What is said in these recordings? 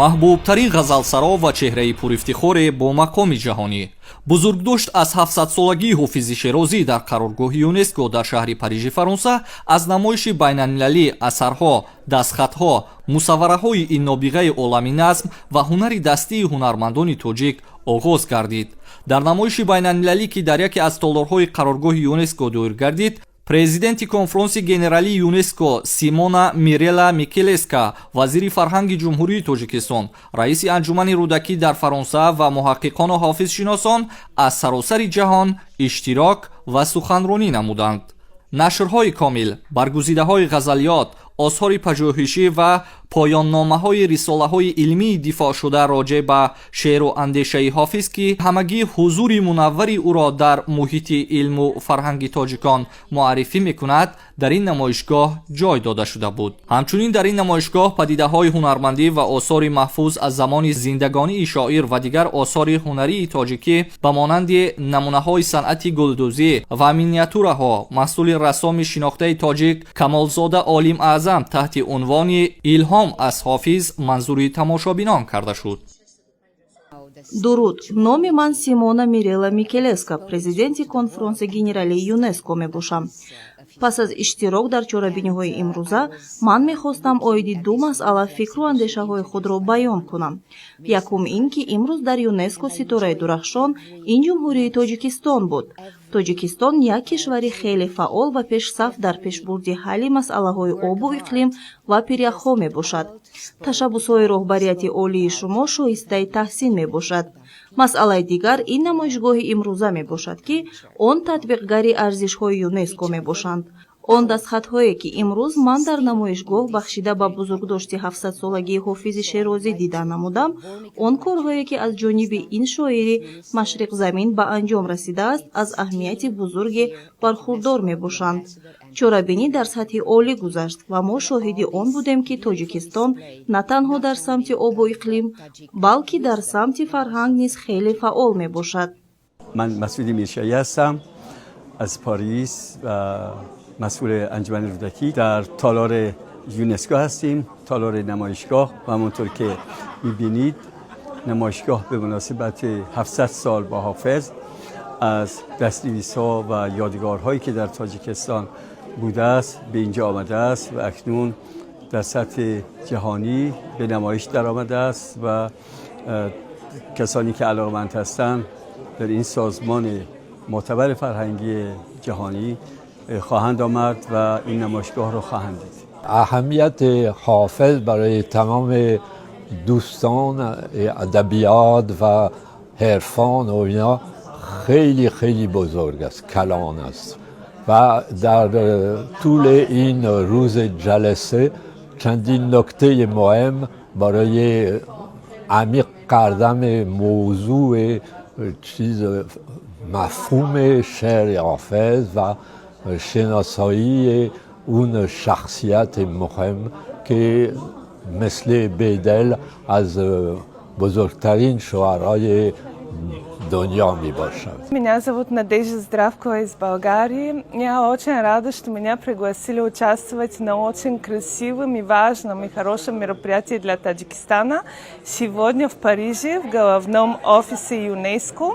Маҳбубтарин ғазалсаро ва чеҳраи пурифтихоре бо мақоми ҷаҳонӣ. Бузургдошт аз 700-солагии Ҳофизи Шерозӣ дар қароргоҳи ЮНЕСКО дар шаҳри Парижи Фаронса аз намоиши байналмилалии асарҳо, дастхатҳо, мусаввараҳои ин нобиғаи олами назм ва ҳунари дастии ҳунармандони тоҷик оғоз гардид. Дар намоиши байналмилалӣ, ки дар яке аз толорҳои қароргоҳи ЮНЕСКО доир гардид, президенти Конфронси генералии ЮНЕСКО Симона Мирела Микелеска, вазири фарҳанги Ҷумҳурии Тоҷикистон, раиси Анҷумани Рӯдакӣ дар Фаронса ва муҳаққиқону ҳофизшиносон аз саросари ҷаҳон иштирок ва суханронӣ намуданд. Нашрҳои комил, баргузидаҳои ғазалиёт, осори пажӯҳишӣ ва поённомаҳои рисолаҳои илмии дифоъшуда роҷеъ ба шеъру андешаи Ҳофиз, ки ҳамагӣ ҳузури мунаввари ӯро дар муҳити илму фарҳанги тоҷикон муаррифӣ мекунад, дар ин намоишгоҳ ҷой дода шуда буд. Ҳамчунин дар ин намоишгоҳ падидаҳои ҳунармандӣ ва осори маҳфуз аз замони зиндагонии шоир ва дигар осори ҳунарии тоҷикӣ, ба монанди намунаҳои санъати гулдӯзӣ ва миниатюраҳо, маҳсули рассоми шинохтаи тоҷик Камолзода Олим Аъзам таҳти унвони «Илҳом аз Ҳофиз» манзури тамошобинон карда шуд. Дуруд, номи ман Симона Мирела Микелеска, президенти Конфронси генералии ЮНЕСКО мебошам. Пас аз иштирок дар чорабиниҳои имрӯза ман мехостам оиди ду масъала фикру андешаҳои худро баён кунам. Якум ин ки имрӯз дар ЮНЕСКО ситораи дурахшон ин Ҷумҳурии Тоҷикистон буд. Тоҷикистон як кишвари хеле фаъол ва пешсаф дар пешбурди ҳалли масъалаҳои обу иқлим ва пиряхҳо мебошад. Ташаббусҳои роҳбарияти олии шумо шоистаи таҳсин мебошад. Масъалаи дигар ин намоишгоҳи имрӯза мебошад, ки он татбиқгари арзишҳои ЮНЕСКО мебошанд. Он дастхатҳое, ки имрӯз ман дар намоишгоҳ, бахшида ба бузургдошти 700-солагии Ҳофизи Шерозӣ, дида намудам, он корҳое, ки аз ҷониби ин шоири машриқзамин ба анҷом расидааст, аз аҳамияти бузурге бархурдор мебошанд. Чорабинӣ дар сатҳи олӣ гузашт ва мо шоҳиди он будем, ки Тоҷикистон на танҳо дар самти обу иқлим, балки дар самти фарҳанг низ хеле фаъол мебошад. Ман Масъуди Миршаҳӣ ҳастам аз Париз ва مسئول انجمن رودکی. در تالار یونسکو هستیم، تالار نمایشگاه، و همونطور که میبینید نمایشگاه به مناسبت 700 سال با حافظ از دستنویس ها و یادگارهایی که در تاجیکستان بوده است به اینجا آمده است و اکنون در سطح جهانی به نمایش در آمده است و کسانی که علاقمند هستند در این سازمان معتبر فرهنگی جهانی خواهند آمد و این نمایشگاه رو خواهند دید. اهمیت حافظ برای تمام دوستان ادبیات و عرفان و اینا خیلی خیلی بزرگ است، کلان است و در طول این روز جلسه چندین نکته مهم برای عمیق کردن موضوع چیز مفهوم شعر حافظ و شناسایی اون شخصیت مهم که مثل بیدل از بزرگترین شعرای دنیا می باشد. Меня зовут Надежда Здравкова из Болгарии. Я очень рада, что меня пригласили участвовать на очень красивом и важном и хорошем мероприятии для Таджикистана. Сегодня в Париже, в головном офисе ЮНЕСКО,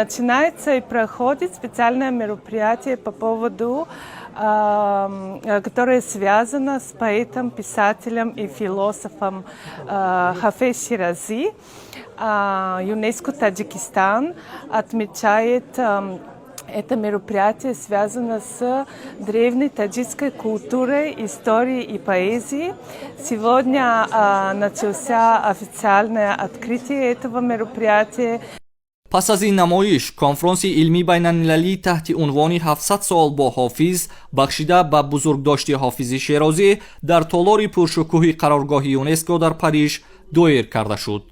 начинается и проходит специальное мероприятие по поводу, которое связано с поэтом, писателем и философом Хафез Ширази. ЮНЕСКО Таджикистан отмечает это мероприятие, связано с древней таджикской культурой, историей и поэзией. Сегодня начался официальное открытие этого мероприятия. Пас аз ин намоиш конфронси илмии байналмилалӣ таҳти унвони «700 сол бо Ҳофиз», бахшида ба бузургдошти Ҳофизи Шерозӣ, дар толори пуршукӯҳи қароргоҳи ЮНЕСКО дар Париж доир карда шуд.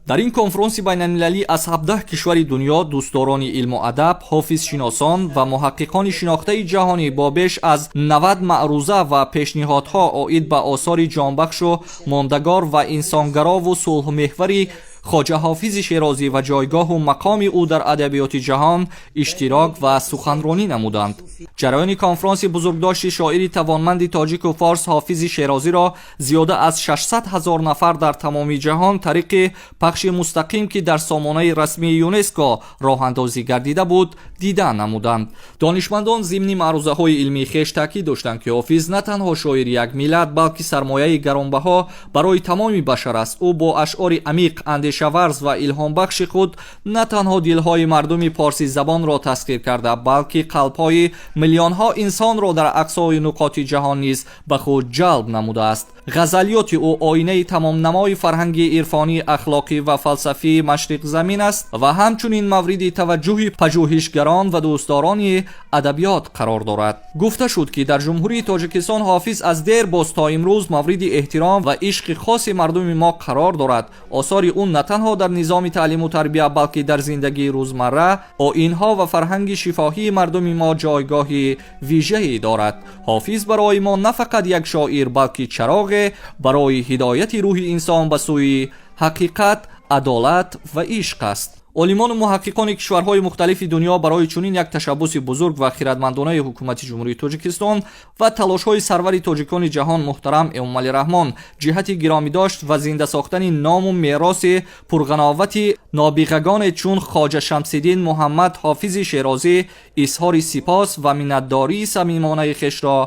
Дар ин конфронси байналмилалӣ аз 17 кишвари дунё дӯстдорони илму адаб, ҳофизшиносон ва муҳаққиқони шинохтаи ҷаҳонӣ бо беш аз 90 маъруза ва пешниҳодҳо оид ба осори ҷонбахшу мондагор ва инсонгарову сулҳмеҳвари Хоҷа Ҳофизи Шерозӣ ва ҷойгоҳу мақоми ӯ дар адабиёти ҷаҳон иштирок ва суханронӣ намуданд. Ҷараёни конфронси бузургдошти шоири тавонманди тоҷику форс Ҳофизи Шерозиро зиёда аз 600 ҳазор нафар дар тамоми ҷаҳон тариқи пахши мустақим, ки дар сомонаи расмии ЮНЕСКО роҳандозӣ гардида буд, дида намуданд. Донишмандон зимни маърузаҳои илмии хеш таъкид доштанд, ки Ҳофиз на танҳо шоири як миллат, балки сармояи гаронбаҳо барои тамоми башар аст. Ӯ бо ашъори амиқ, андешаварз ва илҳомбахши худ на танҳо дилҳои мардуми порсизабонро тасхир карда, балки қалбҳои миллионҳо инсонро дар ақсои нуқоти ҷаҳон низ ба худ ҷалб намудааст. Ғазалиёти ӯ оинаи тамомнамои фарҳанги ирфонӣ, ахлоқӣ ва фалсафии машриқзамин аст ва ҳамчунин мавриди таваҷҷӯҳи пажӯҳишгарон ва дӯстдорони адабиёт қарор дорад. Гуфта шуд, ки дар Ҷумҳурии Тоҷикистон Ҳофиз аз дер боз то имрӯз мавриди эҳтиром ва ишқи хоси мардуми мо қарор дорад. Осори ӯ на танҳо дар низоми таълиму тарбия, балки дар зиндагии рӯзмарра, оинҳо ва фарҳанги шифоҳии мардуми мо ҷойгоҳи вижае дорад. Ҳофиз барои мо на фақат як шоир, балки чароғе барои ҳидояти рӯҳи инсон ба сӯи ҳақиқат, адолат ва ишқ аст. Олимону муҳаққиқони кишварҳои мухталифи дунё барои чунин як ташаббуси бузург ва хиратмандонаи ҳукумати Ҷумҳурии Тоҷикистон ва талошҳои сарвари тоҷикони ҷаҳон муҳтарам Эмомалӣ Раҳмон ҷиҳати гиромӣ дошт ва зинда сохтани ному мероси пурғановати нобиғагоне чун Хоҷа Шамсиддин Муҳаммад Ҳофизи Шерозӣ изҳори сипос ва миннатдории самимонаи хешро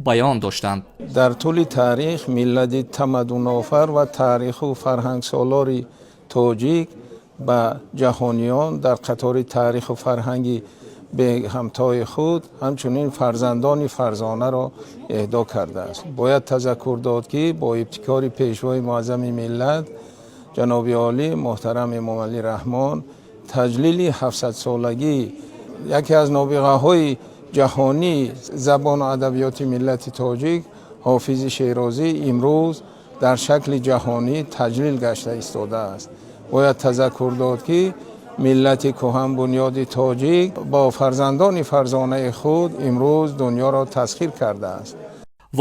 баён доштанд. Дар тӯли таърих миллати тамаддунофар ва таъриху фарҳангсолори тоҷик ба ҷаҳониён дар қатори таъриху фарҳанги беҳамтои худ ҳамчунин фарзандони фарзонаро эҳдо кардааст. Бояд тазаккур дод, ки бо ибтикори Пешвои муаззами миллат, ҷаноби олӣ муҳтарам Эмомалӣ Раҳмон, таҷлили 700-солагии яке аз нобиғаҳои ҷаҳонии забону адабиёти миллати тоҷик, Ҳофизи Шерозӣ, имрӯз дар шакли ҷаҳонӣ таҷлил гашта истодааст. Бояд тазаккур дод, ки миллати кӯҳанбунёди тоҷик бо фарзандони фарзонаи худ имрӯз дунёро тасхир кардааст.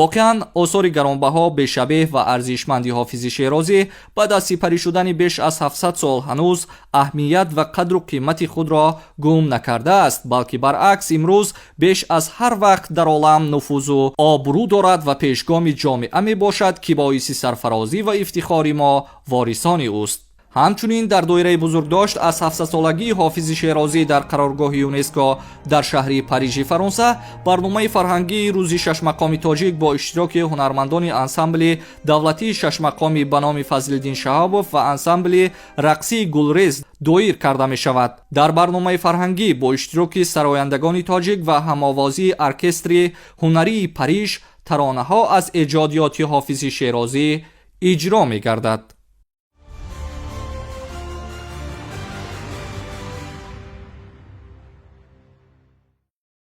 Воқеан, осори гаронбаҳо, бешабеҳ ва арзишманди Ҳофизи Шерозӣ баъд аз сипарӣ шудани беш аз 700 сол ҳанӯз аҳамият ва қадру қимати худро гум накардааст, балки баръакс, имрӯз беш аз ҳар вақт дар олам нуфузу обрӯ дорад ва пешгоми ҷомеа мебошад, ки боиси сарфарозӣ ва ифтихори мо ворисони ӯст. Ҳамчунин дар доираи бузургдошт аз 700-солагии Ҳофизи Шерозӣ дар қароргоҳи ЮНЕСКО дар шаҳри Парижи Фаронса барномаи фарҳангии рӯзи шашмақоми тоҷик бо иштироки ҳунармандони ансамбли давлатии шашмақоми ба номи Фазлиддин Шаҳобов ва ансамбли рақсии Гулрез доир карда мешавад. Дар барномаи фарҳангӣ бо иштироки сарояндагони тоҷик ва ҳамовозии оркестри ҳунарии Париж таронаҳо аз эҷодиёти Ҳофизи Шерозӣ иҷро мегардад.